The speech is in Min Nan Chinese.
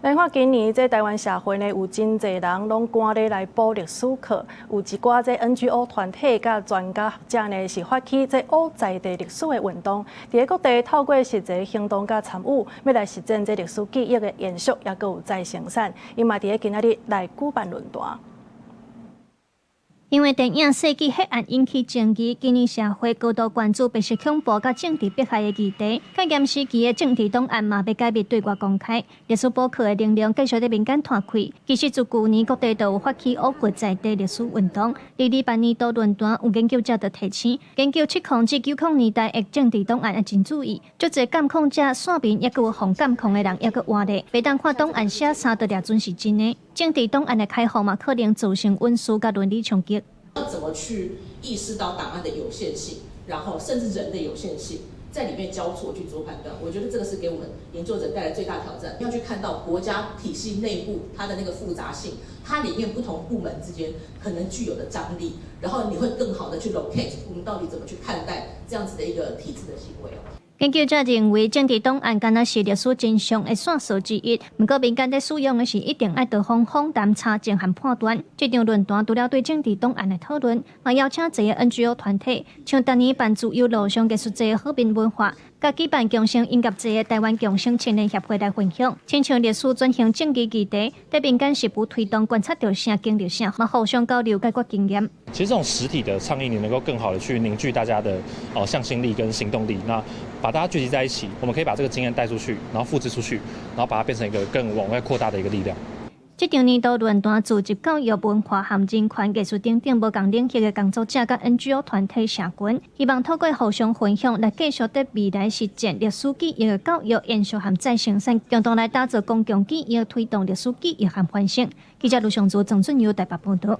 咱看今年這台灣社會呢，有真濟人攏趕咧來補歷史課，有一寡這 NGO 團體佮專家學者呢，是發起這補在地歷史的運動，佇各地透過實際行動佮參與，欲來實踐這歷史記憶的延續，猶閣有再生產。𪜶嘛佇今仔日來舉辦論壇。因為電影《世紀血案》引起爭議，今年社會高度關注白色恐怖佮政治迫害的議題。戒嚴時期的政治檔案嘛欲解密對外公開，歷史補課的能量繼續佇民間湠開。其實自舊年各地都有發起挖掘在地歷史運動。2028年度論壇有研究者就提醒，研究70至90年代的政治檔案愛真注意，足濟監控者線民，猶閣有予監控的人，猶閣活咧，袂當看檔案寫啥就掠準是真的。政治檔案的開放嘛，可能造成隱私佮倫理衝擊。要怎麼去意識到檔案的有限性，然後甚至人的有限性，在裡面交錯去做判斷，我覺得這個是給我們研究者帶來最大挑戰。要去看到國家體系內部它的那個複雜性，它裡面不同部門之間可能具有的張力，然後你會更好的去 locate 我們到底怎麼去看待這樣子的一個體制的行為。研究者認為，政治檔案敢若是歷史真相的線索之一。毋過，民間佇使用的時，一定愛多方訪談、查證和判斷。這場論壇除了對政治檔案的討論，嘛邀請濟個 NGO 團體，像逐年辦自由路上藝術節和平文化，佮舉辦共生音樂節的台灣共生青年協會來分享，親像歷史轉型正義議題，佇民間實務推動觀察著啥、經歷啥，嘛互相交流解決經驗。其實這種實體的倡議，你能夠更好的去凝聚大家的哦向心力跟行動力，那把大家聚集在一起，我們可以把這個經驗帶出去，然後複製出去，然後把它變成一個更往外擴大的一個力量。這場年度論壇聚集教育、文化和人權、藝術等等無仝領域的工作者佮 NGO 團體社群，希望透過互相分享來繼續佇未來實踐歷史記憶的教育、延續和再生產，共同來打造公共記憶，推動歷史記憶和反省。記者盧尚祖、鄭俊友台北報導。